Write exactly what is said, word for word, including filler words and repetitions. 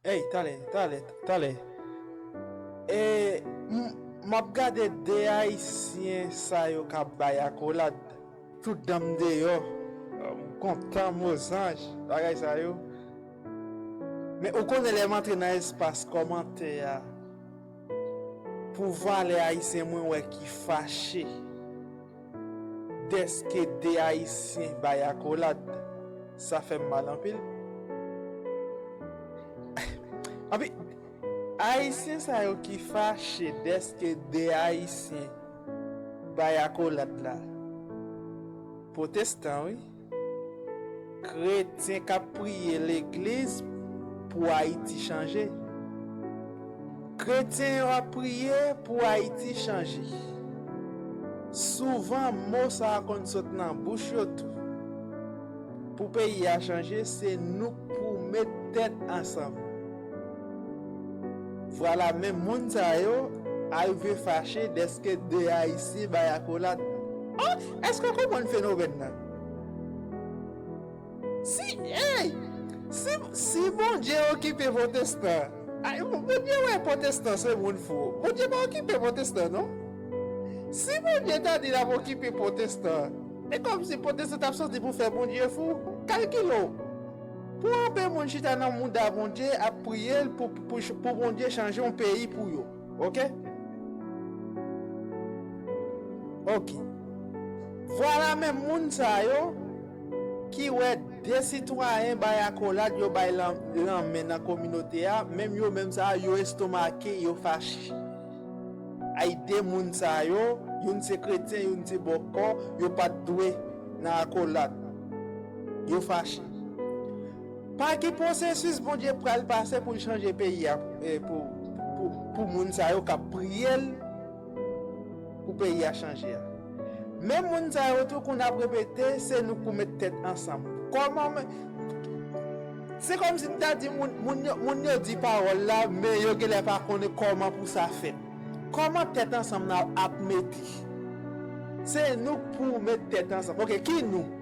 Ey, talè, talè, talè. E, m, m ap gade de Ayisyen sa yo k ap bay akolad. Tout dan m deyò. M kontan, mozanj, bagay sa yo. Men ou konnen lè m antre nan espas kòmantè a, pou valè ayisyen mwen wè ki fache dèske de Ayisyen bay akolad, sa fè m mal anpil. Anpi, Ayisyen sa yo ki fache dèske de Ayisyen bay akolad la, pwotestan, wi. Kretyen k ap priye legliz pou Ayiti chanje. Kretyen yo ap priye pou Ayiti chanje. Souvan, mo sa a konn sot nan bouch yo tou. Pou peyi a chanje, se nou k pou met tèt ansanm. Vwala, men moun sa yo arive fache dèske de Ayisyen bay akolad. Ah, èske w konprann fenomèn nan? Si, ey, si, si Bondye okipe pwotestan, ay, Bondye wè pwotestan se moun fou. Bondye pa okipe pwotestan, non. Si Bondye ta di l ap okipe pwotestan, e kòmsi pwotestan t ap sòti pou fè Bondye fou. Kalkile w. Pou anpil moun chita nan mouda Bondye, ap priye l pou, pou, pou Bondye chanje yon peyi pou yo. Oke? Oke. Vwala menm moun sa yo ki wè de sitwayen bay akolad, yo bay lan-, lanmen nan kominote a, menm yo menm sa yo estomake, yo fache. Ay, de moun sa yo, youn se kretyen, youn se bòkò, yo pa t dwe nan akolad. Yo fache. Pa ki pwosesis Bondye pral pase pou l chanje peyi a, eh, pou, pou, pou moun sa yo k ap priye l pou peyi a chanje a. Men moun sa yo tou, kounye a ap repete, se nou k pou met tèt ansanm. Kòman men, se kòmsi m ta di moun, moun yo, moun yo di pawòl la, men yo genlè pa konnen kòman pou sa fèt. Kòman tèt ansanm nan ap mete? Se nou k pou met tèt ansanm. Oke, ki nou?